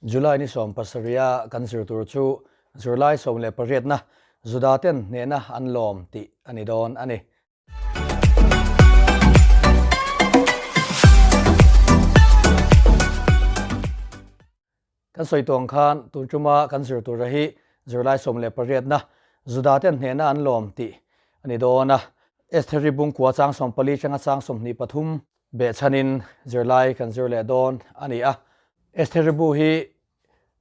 July ni 17 a kan zir tur chu zirlai 18 na Juda ten hnehna an lawm tih a ni dawn a ni. Kan sawi tawng khan tun tuma kan zir tura hi zirlai 18 na Juda ten hnehna an lawm tih a ni dawn a. Estheri bungkua chang 14 tanga chang 23 behchhanin zirlai kan zir leh dawn a ni a. Estheri bu hi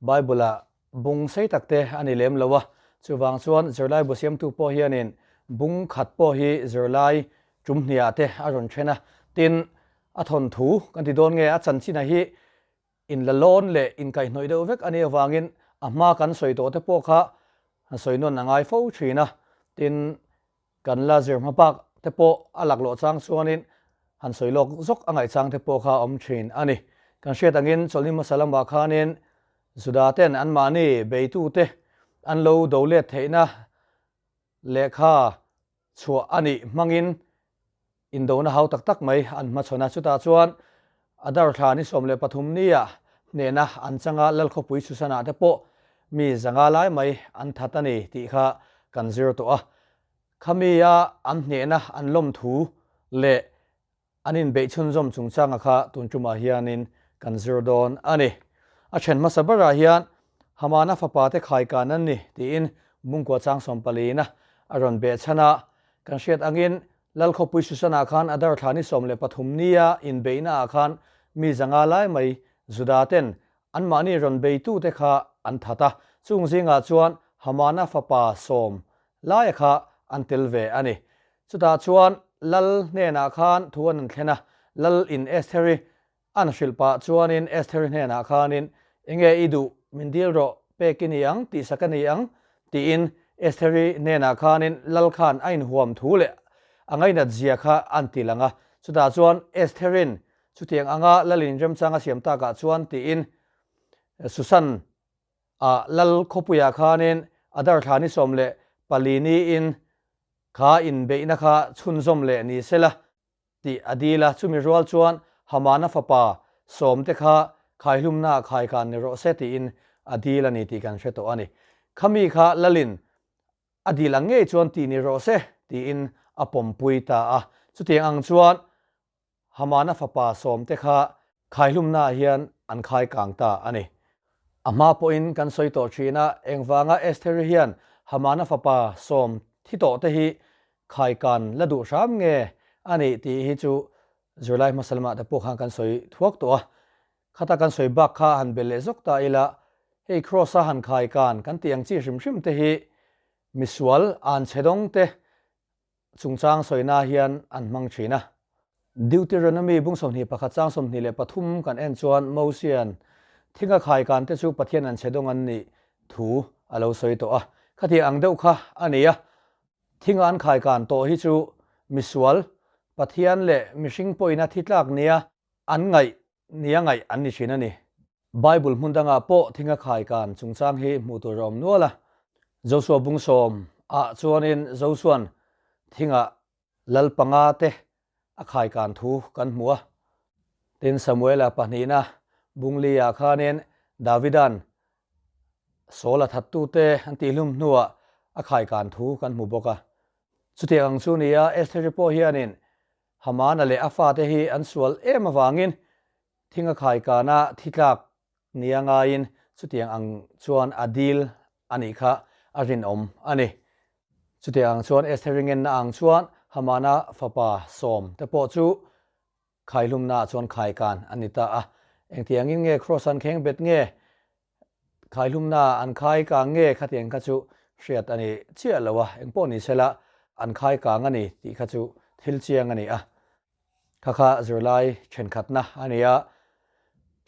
Bible ah bung sei tak te a ni lem lo a, chuvang chuan zirlai bu siamtu pawh hianin bung khat pawh hi zirlai tum hniah te a rawn then a. Tin, a thawnthu kan ti dawn nge a chanchin ah hi in la lawn leh inkaihhnawih deuh vek a nih avangin a hma kan sawi tawh te pawh kha han sawi nawn a ngai fo thin a. Tin, kan la zir hma bak te pawh a laklawh chang chuanin han sawi lawk zawk a ngaih chang te pawh kha a awm thin a ni. Kan hriat angin chawlhni hmasa lamah khanin Juda ten anmahni beitute an lo do let theihna lehkha chhuah a nih hmangin indona hau tak tak mai an hmachhawn a. Chutah chuan Adar thla ni 13 nia hnehna an changa Lalkhawpui Susanah te pawh mi 500 lai mai an that a ni tih kha kan zir tawh a. Khami-a an hnehna an lawm thu leh an inbeih chhunzawm chungchanga kha tun tumah hianin kan zir dawn a ni. A then hmasa berah hian Hamana fapa te khaikan an ni tiin bungkua chang 14 na a rawn behchhan a. Kan hriat angin Lalkhawpui Susanah khan Adar thla ni 13 nia inbeihna ah khan mi 500 lai mai Juda ten anmahni rawn beitute kha an that a. Chung zingah chuan Hamana fapa 10 laia kha an tel ve a ni. Chutah chuan Lal hnenah khan thu an an thlen a, Lal in Estheri an hrilh pah chuanin Estheri hnenah khanin enge i duh min dil rawh pek i ni ang tih sak a ni ang tiin Estheri hnenah khanin Lal khan a inhuam thu leh a ngainat zia kha an ti lang a. Chutah chuan Estherin chutiang anga Lalin remchang a siam takah chuan tiin Susan a Lal khawpuiah khanin Adar thla ni 14 niin kha inbeihna kha chhunzawm leh ni sela tih a dil a. Chumi rual chuan Hamana fapa 10 te kha khaihlumna ah khaikan ni rawh se tiin a dil a ni tih kan hre tawh a ni. Khami kha Lalin a dil ang ngei chuan tih ni rawh se tiin a pawmpui ta a. Chutiang ang chuan Hamana fapa 10 te kha khaihlumna ah hian an khai kang ta a ni. A hma pawhin kan sawi tawh thin a, engvanga Estheri hian Hamana fapa 10 thi tawh te hi khaikan la duh hram nge a nih tih hi chu zirlai hmasa lamah te pawh khan kan sawi thuak tawh a. Khata kan sawi bak kha han belh leh zawk ta ila, hei Kross a han khaikan kan tih ang chi hrim hrim te hi misual an chhe dawng te chungchang sawina hian an hmang thin a. Deuteronomy bung 21 chang 23 kan en chuan Mosian thinga khaikan te chu Pathian an chhe dawng an nih thu a lo sawi tawh a. Khati ang deuh kha a ni a. Thinga an khaikan tawh hi chu misual Pathian leh mihring pawhin a thi tlak nia an ngaih nia ngaih an ni thin a ni. Bible hmun dangah pawh thinga khaikan chungchang hi hmuh tur a awm nual a. Joshua bung 10 ah chuanin Joshua'n thinga Lal panga te a khaikan thu kan hmu a. Tin, Samuela pahnihna bung li ah khanin Davida'n Saul a thattute an tihhlum hnuah a khaikan thu kan hmu bawk a. Chutiang ang chu ni a, Estheri pawh hianin Hamana leh a fate hi an sual em avangin thinga khaikana thi tlak nia ngaiin chutiang ang chuan a dil a nih kha a rinawm a ni. Chutiang ang chuan Estheri ngenna ang chuan Hamana fapa 10 te pawh chu khaihlumna ah chuan khaikan a ni ta a. Engtiangin nge Kross an kheng bet nge khaihlumna an khai kang nge khatiang kha chu hriat a ni chiah lo a, engpawh ni sela an khai kang a ni tih kha chu thil chiang a ni a. Kha kha zirlai thenkhatna a ni a.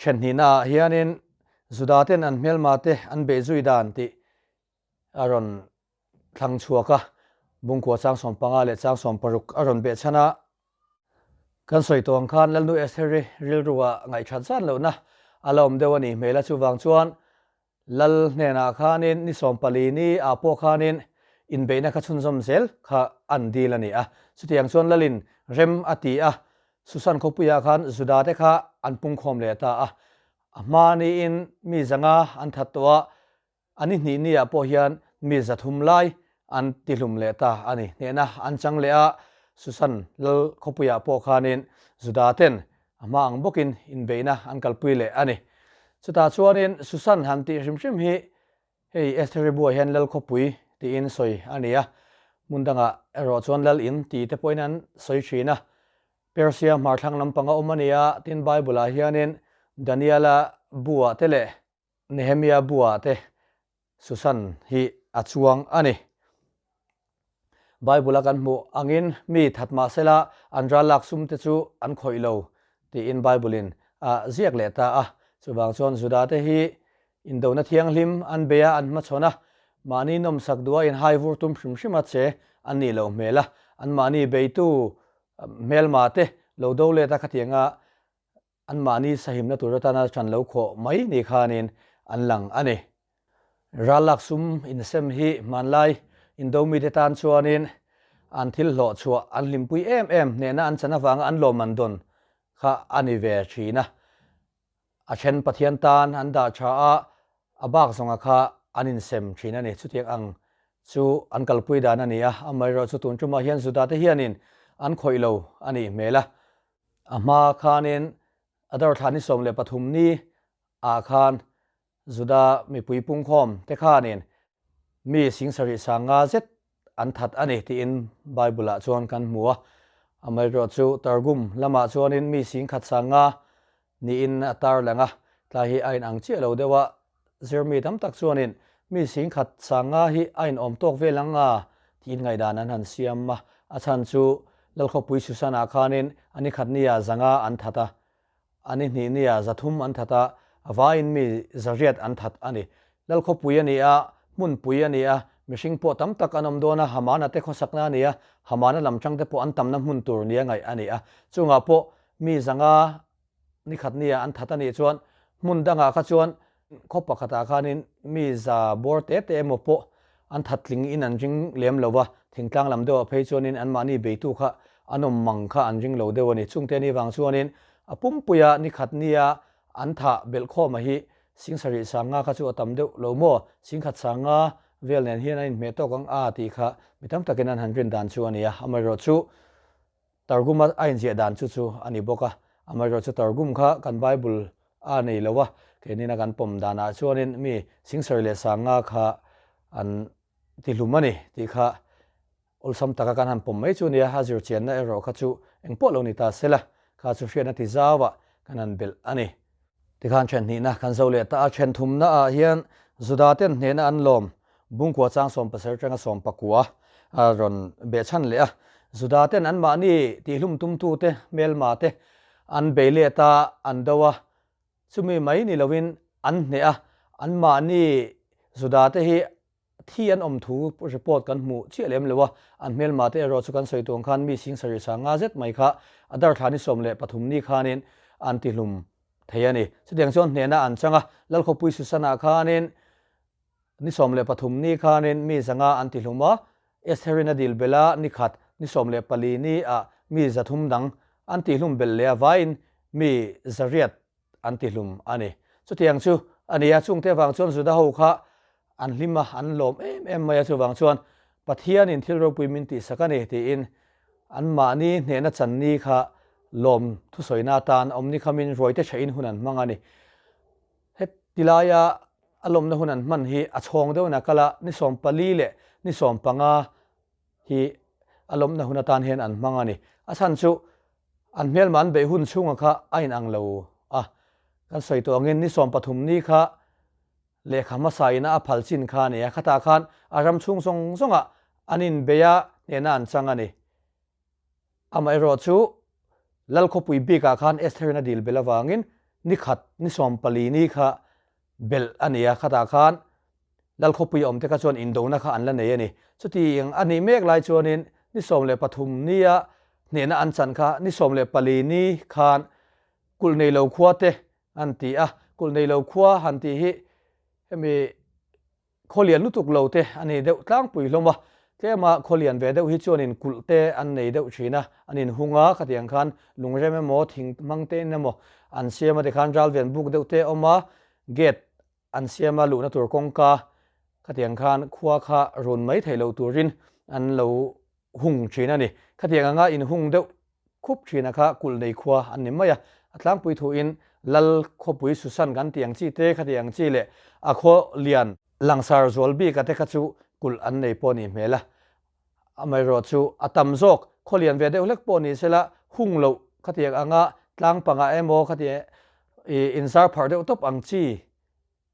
Thenhnihna ah hianin Juda ten an hmelma te an beih zui dan tih a rawn thlang chhuak a, bungkua chang 15 leh chang 16 a rawn behchhan a. Kan sawi tawh ang khan Lalnu Estheri rilru ah ngaihthat zan lohna a la awm deuh a nih hmel a, chuvang chuan Lal hnenah khanin ni 14 ni ah pawh khanin inbeihna kha chhunzawm zel kha an dil a ni a. Chutiang chuan Lalin rem a ti a, Susan khawpuiah khan Juda te kha an pungkhawm leh ta a. A hma niin mi 500 an that tawh a, a ni hnih niah pawh hian mi 300 lai an tihlum leh ta a ni. Hnehna an chang leh a, Susan lal khawpuiah pawh khanin Juda ten a hma ang bawkin inbeihna an kalpui leh a ni. Chutah chuanin Susan han tih hrim hrim hi Hei Estheri buah hian Lal khawpui tiin sawi a ni a, hmun dangah erawh chuan Lal in ti te pawhin an sawi thin a. Persia hmarthlang lampanga awm a ni a, tin Bible-ah hianin Daniela buah te leh Nehemia buah te Susan hi a chuang a ni. Bible-a kan hmuh angin mi that mah sela an ral lak sum te chu an khawih lo tiin Bible-in a ziak leh ta a. Chuvang chuan Juda te hi indona thianghlim an bei a, an hmachhawn a, mahni nawmsak duha inhai vur tum hrim hrim a che an nih loh hmel a, anmahni beitu hmelma te lo do let a khatianga Anmahni sahimna tur atana ṭan lo khawh mai ni khanin an lang a ni. Ral lak sum insem hi hmanlai Indo mite tan chuanin an thil hlawh chhuah an hlimpui em em hnehna an chan avanga an lawmman dawn kha a ni ve ṭhin a. A ṭhen Pathian tan an dah ṭha a, a bak zawnga kha an insem ṭhin a ni. Chutiang ang chu an kalpui dan a ni a, amaherawhchu chu tun ṭumah hian Juda te hianin an khawih lo a nih hmel a. A hma khanin Adar thla ni 13 ni ah khan Juda mipui pungkhawm te khanin mi 75,000 zet an that a ni tiin Bible ah chuan kan hmu a. Amaherawhchu Targum lamah chuanin mi 1,500 niin a tarlang a, tlai hi a inang chiah lo deuh a, zirmi tam tak chuanin mi 1,500 hi a inawm tawk vel ang a tiin ngaihdan an han siam a, a chhan chu Lalkhawpui Susan-ah khanin a ni khat nia 500 an that a, a ni hnih nia 300 an that a, a vaiin mi 800 an that a ni. Lalkhawpui a ni a, hmunpui a ni a, mihring pawh tam tak an awm dawn a, Hamana te khawsakna a ni a, Hamana lam tangte pawh an tamna hmun tur nia ngaih a ni a, chungah pawh mi 500 ni khat nia an that a nih chuan hmun dangah kha chuan khaw pakhatah khanin mi za bawr te te emaw pawh an that tling in an ring lem lo va, thingtlang lam deuhah phei chuanin anmahni beitu kha an awm mang kha an ring lo deuh a ni. Chungte ni vang chuanin a pumpuia ni khat nia an thah belhkhawma hi 75,000 kha chu a tam deuh lo maw? 1,500 vel nen hian an inhmeh tawk ang a tih kha mi tam takin an han rin dan chu a ni a, amaherawhchu Targum a inziah dan chu chu a ni bawk a, amaherawhchu Targum kha kan Bible a nei lo a, keinina kan pawm danah chuanin mi 75,000 kha an tihlum a ni tih kha awlsam taka kan han pawm mai chu a nia, a zirchianna erawh kha chu engpawh lo ni ta se la, kha chu hriatna ti zauah kan han belh a ni. Tikhan then hnihna kan zo leh ta a, then thumna ah hian Juda ten hnehna an lawm bungkua chang 17 atanga 19 a rawn behchhan leh a. Juda ten anmahni tihlum tumtu te hmelma te an bei let a, an do a, chumi mai ni loin an hneh a, anmahni Juda te hi Thi an awm thu report kan hmuh chiah lem lo a, an hmelma te erawh chu kan sawi tuang khan mi 75,000 zet mai kha a dar thla ni 13 ni khanin an tihlum thei a ni. Chutiang chuan hnehna an chang a, Lalkhawpui Susan-ah khanin ni 13 ni khanin mi 500 an tihlum a, Estherin a dil belh a, ni khat ni 14 ni ah mi 300 dang an tihlum belh leh a, vaiin mi 800 an tihlum a ni. Chutiang chu a ni a, chungte avang chuan Juda ho kha an hlim a, an lawm em em mai a, chuvang chuan Pathianin thil ropui min tihsak a ni tiin anmahni hnehna channi kha lawm thusawina atan awm ni khamin ruaite thain hun an hmang a ni. Heti laia a lawmna hun an hman hi a chhawng deuhin a kal a, ni 14 leh ni 15 hi a lawmna hun atan hian an hmang a ni. A chhan chu An hmelma an beih hun chhunga kha a inang lo a, kan sawi tawh angin ni 13 ni kha lehkha hmasa ina a phal chin kha a ni a, khatah khan a ram chhung zawng zawngah an inbei a, hnehna an chang a ni. Amaherawh chu Lalkhawpui bikah khan Estherin a dil belh avangin ni khat ni 14 ni kha belh a ni a, khatah khan Lalkhawpui awmte kha chuan indona kha an la nei a ni. Chutiang a nih mek lai chuanin ni 13 nia hnehna an chan kha ni 14 ni khan kulh nei lo khua te an ti a, kulh nei lo khua han tih hi hemi khaw lian lutuk lo te a ni deuh tlangpui hlawm a. Tlema khaw lian ve deuh hi chuanin kulh te an nei deuh thin a, an inhung a, khatiang khan lungrem emaw thing hmang te in emaw an siam a tikhan ralven buk deuh te a awm a, gate an siam a luhna tur kawngka khatiang khan khua kha run mai theih loh turin an lo hung thin a ni. Khatiang anga inhung deuh khup thina kha kulh nei khua an ni mai a, a tlangpui thuin Lal khawpui Susan kan tih ang chi te kha tih ang chi leh a khaw lian langsar zual bik a te kha chu kulh an nei pawh a nih hmel a, amaherawh chu a tam zawk khaw lian ve deuh hlek pawh ni sela hung loh kha tih anga tlang pangah emaw kha tih inzar pharh deuh tawp ang chi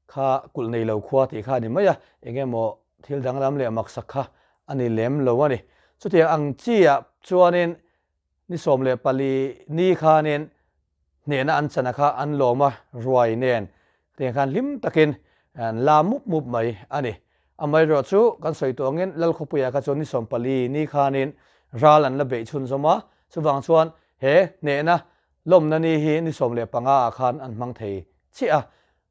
Kha kulh nei lo khua tih kha a ni mai a, eng emaw thil danglam leh maksak kha a ni lem lo a ni. Chutiang ang chi-ah chuanin ni 14 ni khanin hnehna an chana kha an lawm a, ruai nen tiang khan hlim takin an la mup mup mai a ni. Amaherawh chu kan sawi tawh angin Lalkhawpuiah kha chuan ni 14 ni khanin ral an la beih chhunzawm a, chuvang chuan he hnehna lawmna ni hi ni 15 ah khan an hmang thei chiah a,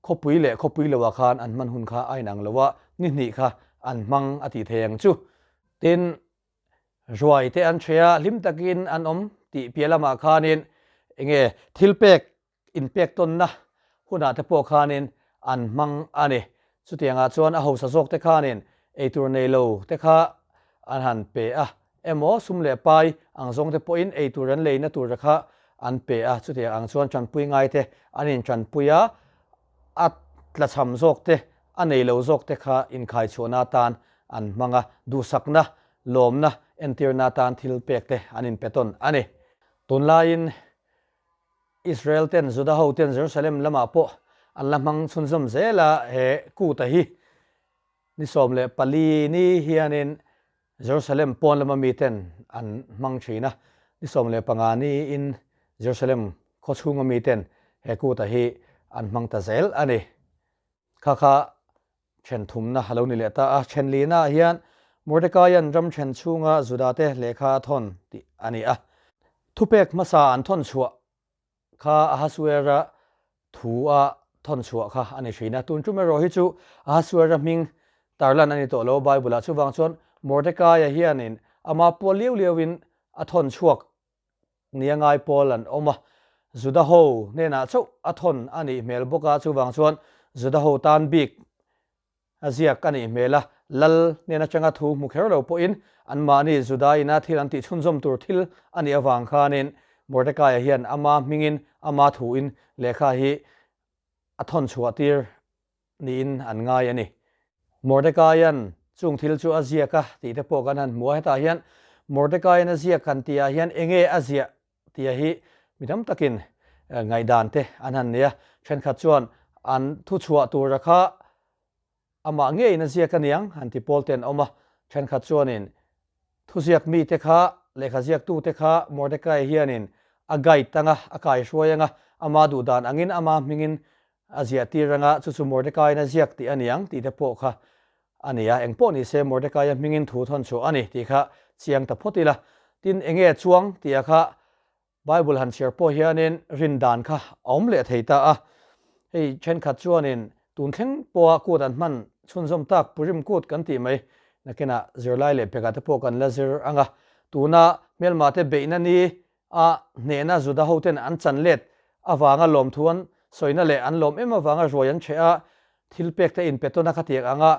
Khawpui leh khawpui loah khan an hman hun kha a inang lo a, ni hnih kha an hmang a tih thei ang chu. Tin, ruai te an ṭheh a, hlim takin an awm tih piah lamah khanin enge thil pek inpek tawnna hunah te pawh khanin an hmang a ni. Chutiangah chuan a hausa zawk te khanin eitur nei lo te kha an han pe a, emaw sum leh pai ang zawng te pawhin eitur an leina tura kha an pe a, chutiang ang chuan tanpui ngai te an intanpui a, a tlachham zawk te, a nei lo zawk te kha inkhai chhuahna atan an hmang a, duhsakna, lawmna entirna atan thil pek te an inpe tawn a ni. Tunlaiin Israel ten Juda ho ten Jerusalem lamah pawh an la hmang chhunzawm zel a, he kuta hi Ni 14 ni hianin Jerusalem pawn lama miten an hmang thin a, ni 15 niin Jerusalem khaw chhunga miten he kuta hi an hmang ta zel a ni. Kha kha then thumna a lo ni leh ta a, then lina hian Mordecaian ram then chhunga Judate lehkha a thawn tih a ni a. Thupek hmasa an thawn chhuah Kha Ahasuera thu a thawn chhuah kha a ni thin a. Tun tum erawh hi chu Ahasuera hming tarlan a ni tawh lo Bible-ah. Chuvang chuan Mordekaia hianin ama pawl liau liauin a thawn chhuak nia ngai pawl an awm a. Juda ho hnenah chauh a thawn a nih hmel bawk a, chuvang chuan Juda ho tan bik A ziak a nih hmel a, Lal hnen atanga thu hmu kher lo pawhin anmahni Judaina thil an tih chhunzawm tur thil a nih avang khanin Mordekaia hian ama hmingin ama thuin lehkha hi a thawn chhuah tir niin an ngai a ni. Mordekaian chung thil chu a ziak a tih te pawh kan han hmu a, hetah hian Mordekaian a ziak han tihah hian enge a ziah tia hi mi tam takin ngaihdan te an han nei a, thenkhat chuan an thuchhuah tura kha amah ngeiin a ziak aniang han ti pawl te an awm a, thenkhat chuanin thuziak mite kha lehkha ziaktute kha Mordecai hianin a guide anga a kaihruai anga ama duhdan angin ama hmingin a ziah tir anga chu chu Mordecaiin a ziak tih aniang tih te pawh kha a ni a, engpawh ni se Mordecai-a hmingin thu thawn chhuah a ni tih kha chiang ta phawt ila. Tin, enge chuang tih-a kha Bible han chhiar pawh hianin rin dan kha a awm leh thei ta a. Hei thenkhat chuanin tun thleng pawha kut an hman chhunzawm tak Purim kut kan tih mai nakinah zirlai leh pekah te pawh kan la zir ang a. Tuna hmelmate beihna ni a hnehna Juda hoten an chan let avanga lawmthu an sawina leh an lawm em avanga ruai an chheh a, thil pek te inpe tawn a kha tiak anga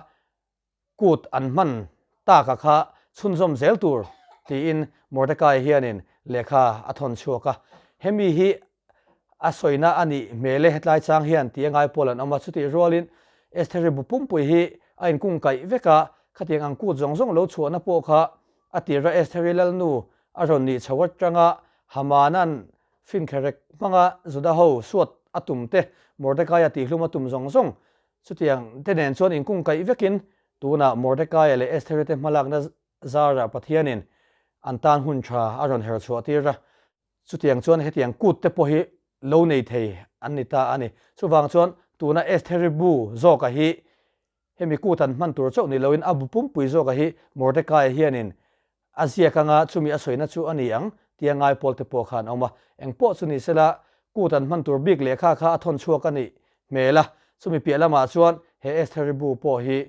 kut an hman taka kha chhunzawm zel tur tiin Mordecai hianin lehkha a thawn chhuak a. Hemi hi a sawina a nih hmel e hetlai chang hian tih a ngai pawl an awm a, chutih rualin Estheri bu pumpui hi a inkungkaih vek a, khatiang ang kut zawng zawng lo chhuahna pawh kha A tira Estheri lalnu a rawn nih chho atanga Hamanan finkherek hmanga Juda ho suat a tum te, Mordekaia tihhlum a tum zawng zawng chutiang te nen chuan inkungkaih vekin tunah Mordekaia leh Estheri te hmalakna zarah Pathianin an tan hun tha a rawn her chhuah tir a. Chutiang chuan hetiang kut te pawh hi lo nei thei an ni ta a ni. Chuvang chuan tuna Estheri bu zawka hi Hemi kut an hman tur chauh ni loin a bu pumpui zawka hi Mordecai hianin a ziak anga chumi a sawina chu a ni ang tia ngai pawl te pawh kha an awm a. Eng pawh chu ni sela kut an hman tur bik lehkha kha a thawn chhuak a nih hmel a, chumi piah lamah chuan he Estheri bu pawh hi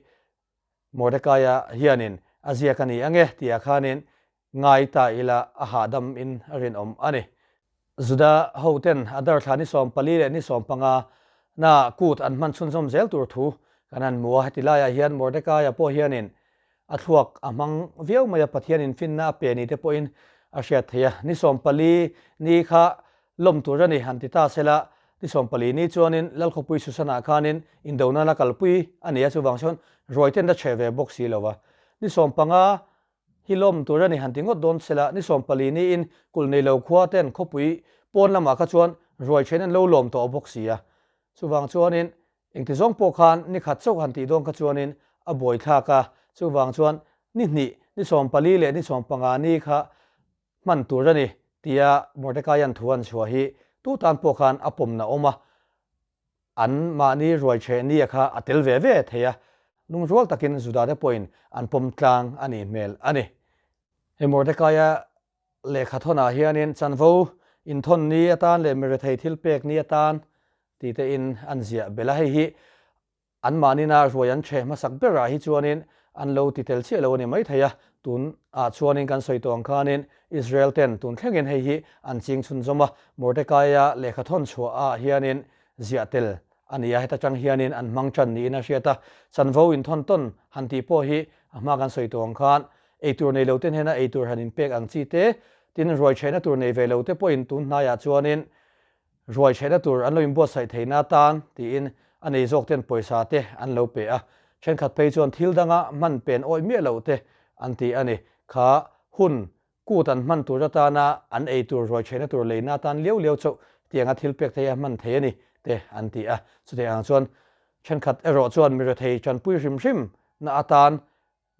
Mordecai-a hianin a ziak a ni ange tihah khanin ngai ta ila a hahdam in a rinawm a ni. Juda hoten Adar thla ni 14 leh ni 15 na kut an hman chhunzawm zel tur thu kan han hmu a, heti laiah hian Mordekaia pawh hianin a thluak a hmang viau mai a, Pathianin finna a pe ni te pawhin a hriat theih a, ni 14 ni kha lawm tur a ni han ti ta sela, ni 14 ni chuanin Lalkhawpui Susanah khanin indona la kalpui a ni a, chuvang chuan ruaiten la chhe ve bawk si lo a, ni 15 hi lawm tur a ni han ti ngawt dawn sela, ni 14 niin kulh nei lo khua ten khawpui pawn lamah kha chuan ruai then an lo lawm tawh bawk si a. Chuvang chuanin engti zawng pawh khan ni khat chauh han tih dawn kha chuanin a buai thlak a, chuvang chuan ni hnih, ni 14 leh ni 15 ni kha hman tur a ni tia Mordecaian thu an chhuah hi tu tan pawh khan a pawmna awm a, An mahni ruai chhe nia kha a tel ve ve thei a, lungrual takin Judate pawhin an pawm tlang a nih hmel a ni. He Mordekaia lehkha thawnah hianin chanvo inthawn ni atan leh mirethei thil pek ni atan ti tein an ziah belh a, hei hi An mahnina ruai an chhe hmasak berah hi chuanin an lo ti tel chiah lo a ni maithei a, tun ah chuanin kan sawi tawh ang khanin Israel ten tun thlengin hei hi an ching chhunzawm a, Mordekaia lehkha thawn chhuah ah hianin ziah tel a ni a, heta tang hianin an hmang tan niin a hriat a, chanvo inthawn tawn han tih pawh hi a hma kan sawi tawh ang khan eitur nei lo te hnena eitur han inpek ang chi te, tin ruai chhehna tur nei ve lo te pawhin tun hnaiah chuanin Ruai chhehna tur an lo inbuatsaih theihna atan tiin a nei zawk ten pawisa te an lo pe a, thenkhat phei chuan thil danga hman pen awih miah loh te an ti a ni. Kha hun kut an hman tur atana an ei tur ruai chhehna tur leina atan liau liau chauh tianga thil pek thei a hman thei a ni te an ti a. Chutiang ang chuan thenkhat erawh chuan mirethei tanpui hrim hrim na atan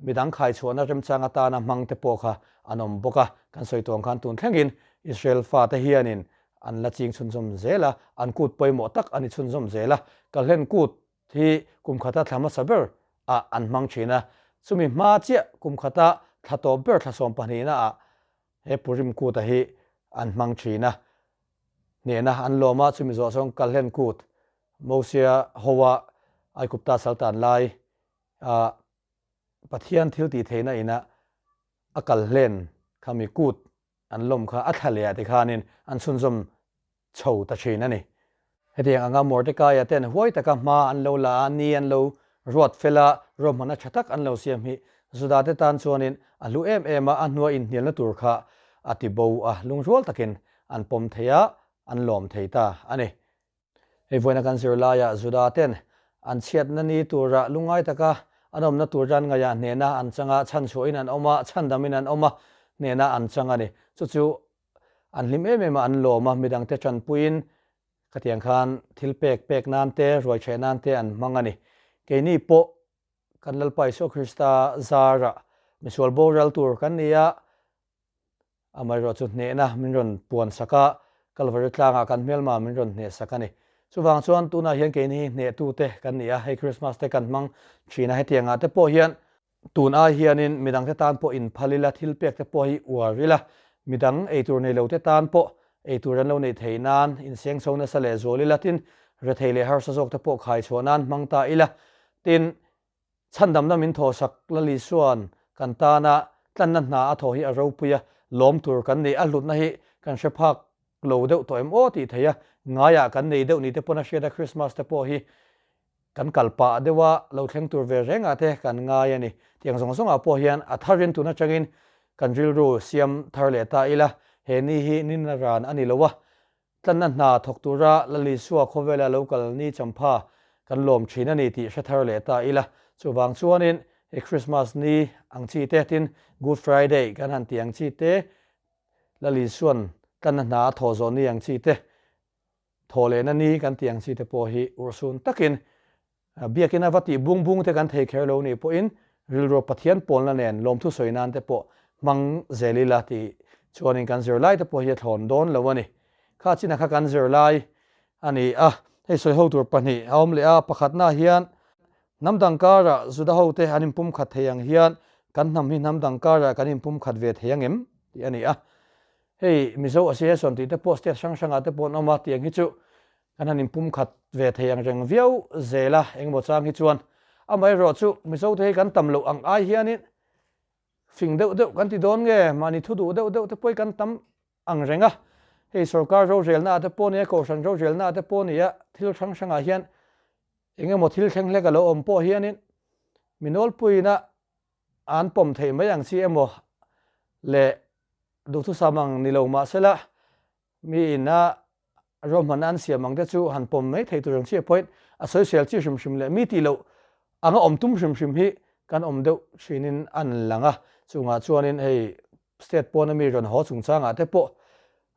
Midang khaichhuahna remchang atana hmang te pawh kha an awm bawk a, kan sawi tawng khan tun thlengin Israel fate hianin an la ching chhunzawm zel a, an kut pawimawh tak a ni chhunzawm zel a, Kalhlen kut hi kum khata thla hmasa ber ah an hmang thin a, chumi hma chiah kum khata thla tawp ber thla 12 na ah he Purim kut a hi an hmang thin a, hnehna an lawm a, chumi zawh chuan Kalhlen kut Mosia hoa Aikupta saltan lai ah Pathian thil tih theihna ina a kal hlen kha mi kut an lawm kha a thla leh ah te khanin an chhunzawm chho ta thin a ni. Hetiang anga Mordekaia ten huai taka hma an lo la a, ni an lo ruat fel a, ruahmanna tha tak an lo siam hi Juda te tan chuanin a hlu em em a, a hnua inhnialna tur kha a ti bo a, lungrual takin an pawm thei a, an lawm thei ta a ni. Hei vawiina kan zirlaiah Juda ten an chhiatna ni tura lungngai taka an awmna tur ran ngaihah hnehna an chang a, chhanchhuahin an awm a, chhandamin an awm a, hnehna an chang a ni. Chu chu an hlim em em a, an lawm a, midangte tanpuiin khatiang khan thil pek pek nan te, ruai chheh nan te an hmang a ni. Keini pawh kan Lalpa Isua Krista zarah misual boral tur kan ni a, Amaherawh chu hnehna min rawn puan sak a, Kalvari tlangah kan hmelma min rawn hneh sak a ni. Chuvang chuan tunah hian keini hi hnehtute kan ni a, hei Krismas te kan hmang thin a, hetiangah te pawh hian tun ai hianin midangte tan pawh inphal ila, thil pek te pawh hi uar ila, midang eitur nei lote tan pawh eitur an lo neih theih nan inseng chho nasa leh zual ila, tin rethei leh harsa zawk te pawh khai chhuah nan hmang ta ila, tin Chhandamna min thawhsak Lal Isua'n kan tana tlanna hna a thawh hi a ropui a, lawm tur kan nei, a hlutna hi kan hre phak lo deuh tawh em aw tih theih a, ngaiah kan nei deuh ni te pawn a hriat a, Christmas te pawh hi kan kal pah deuh a, lo thleng tur ve rengah te kan ngai a ni. Tiang zawng zawngah pawh hian a tharin tun atangin kan rilru siam thar leh ta ila, he ni hi nina ran a ni lo a, Tlanna hna thawk tura Lal Isua khawvela lo kal ni champha kan lawm thin a ni tih hre thar leh ta ila. Chuvang chuanin he Christmas ni ang chi te tin Good Friday kan han tih ang chi te, Lal Isua'n tlanna hna a thawh zawh ni ang chi te, thawh lehna ni kan tih ang chi te pawh hi urhsun takin Biakina va tih bung bung te kan thei kher lo nih pawhin rilru Pathian pawlna nen lawmthu sawi nan te pawh hmang zel ila tih chuanin kan zirlai te pawh hi a thlawn dawn lo a ni. Kha chinah kha kan zirlai a ni a, hei sawi ho tur pahnih a awm leh a, pakhatna hian hnam dang karah Juda hote an inpumkhat thei ang hian kan hnam hi hnam dang karah kan inpumkhat ve thei ang em tih a ni a. Hei Mizo Association tih te pawh state hrang hrangah te pawh an awm a, tiang hi chu Kan han inpumkhat ve thei ang reng viau zel a, engemaw chang hi chuan. Amaherawhchu Mizote hi kan tam loh ang ai hianin. Fing deuh deuh kan ti dawn nge? Mahni thu duh deuh deuh te pawh hi kan tam ang reng a. Hei sorkar rorelna ah te pawh nia, kohhran rorelna ah te pawh nia, thil hrang hrangah hian eng emaw thil thleng hlek a lo awm pawh hianin mi nawlpuiina an pawm theih mai ang chi emaw leh duhthusam ang ni lo mahsela mi ina ruahmanna an siam ang te chu han pawm mai thei tur ang chiah pawhin a sawisel chi hrim hrim leh mi tih loh anga awm tum hrim hrim hi kan awm deuh thinin an lang a. Chungah chuanin hei state pawna mi rawn haw chungchangah te pawh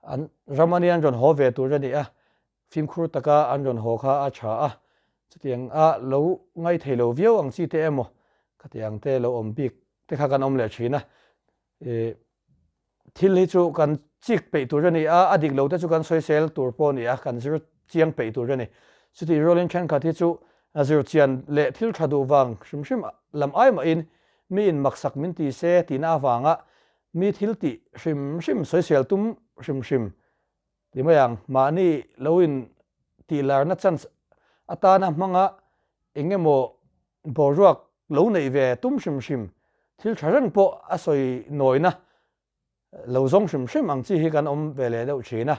an ram ania an rawn haw ve tur a ni a, fimkhur taka an rawn haw kha a tha a, chutiang a lo ngai thei lo viau ang chi te emaw khatiang te lo awm bik te kha kan awm leh thin a. Thil hi chu kan chik peih tur a ni a, a dik lo te chu kan sawisel tur pawh a ni a, kan zir chiang peih tur a ni. Chutih rualin thenkhat hi chu zir chian leh thil tha duh vang hrim hrim lam ai mahin mi in maksak min ti se tihna avanga mi thil tih hrim hrim sawisel tum hrim hrim ti mai ang. Mahni lo in tih larna chance atana hmanga eng emaw Boruak lo neih ve tum hrim hrim, thil tha reng pawh a sawi nawina lo zawng hrim hrim ang chi hi kan awm ve leh deuh thin a.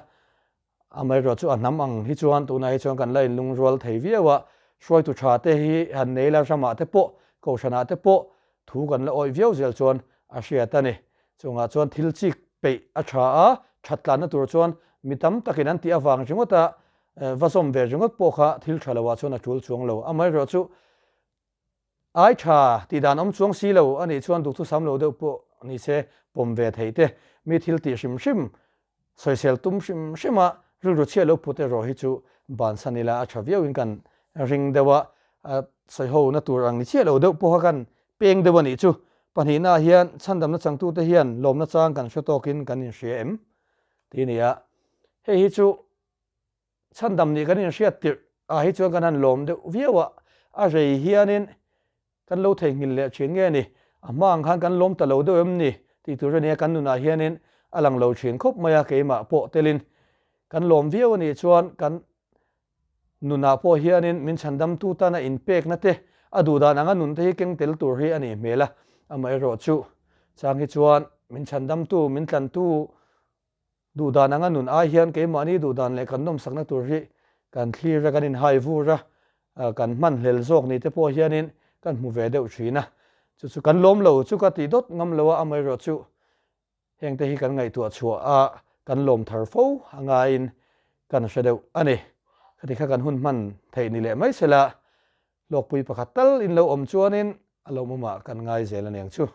Amaherawh chu a hnam ang hi chuan tunah hi chuan kan la inlungrual thei viau a, hruaitu tha te hi han nei la ramah te pawh, kohhranah te pawh thu kan la awih viau zel chuan a hriat a ni. Chungah chuan thil chik peih a tha a, that tlanna tur chuan mi tam takin an tih avang ringawt a, Va zawm ve ringawt pawh kha thil tha lo ah chuan a tul chuang lo. Amaherawh chu ai tha tih dan awm chuang si lo a nih chuan duhthusam lo deuh pawh ni se pawm ve theih te, mi thil tih hrim hrim, sawisel tum hrim hrim a rilru chhiat lo put erawh hi chu bansan ila a tha viau in kan ring deuh a, a sawiho na tur ang ni chiah lo deuh pawha kan peng deuh a nih chu. Pahnihna ah hian chhandamna changtute hian lawmna chang kan hre tawkin kan inhria em? Tih a ni a, hei hi chu Chhandam nih kan inhriat tirh ah hi chuan kan han lawm deuh viau a, a rei hianin kan lo theihnghilh leh thin nge ni, a hma ang khan kan lawm ta lo deuh em ni tih tur a nia kan nunah hianin a lang lo thin khawp mai a, keimah pawh telin kan lawm viau a nih chuan kan nunah pawh hianin min chhandamtu tana inpekna te a duhdan anga nun te hi keng tel tur hi a nih hmel a, amaherawhchu chang hi chuan min chhandamtu min tlantu Duhdan anga nun ai hian keimahni duhdan leh kan nawmsakna tur hi kan thlir a, kan inhai vur a, kan hman hlel zawk ni te pawh hianin kan hmu ve deuh thin a. Chu chu kan lawm lo chu ka tih dawt ngam lo a, amaherawh chu hengte hi kan ngaihtuah chhuah a, kan lawm thar fo a ngaiin kan hre deuh a ni. Khati kha kan hun hman theih ni leh mai sela, hlawkpui pakhat tal in lo awm chuanin a lawmawmah kan ngai zel a niang chu.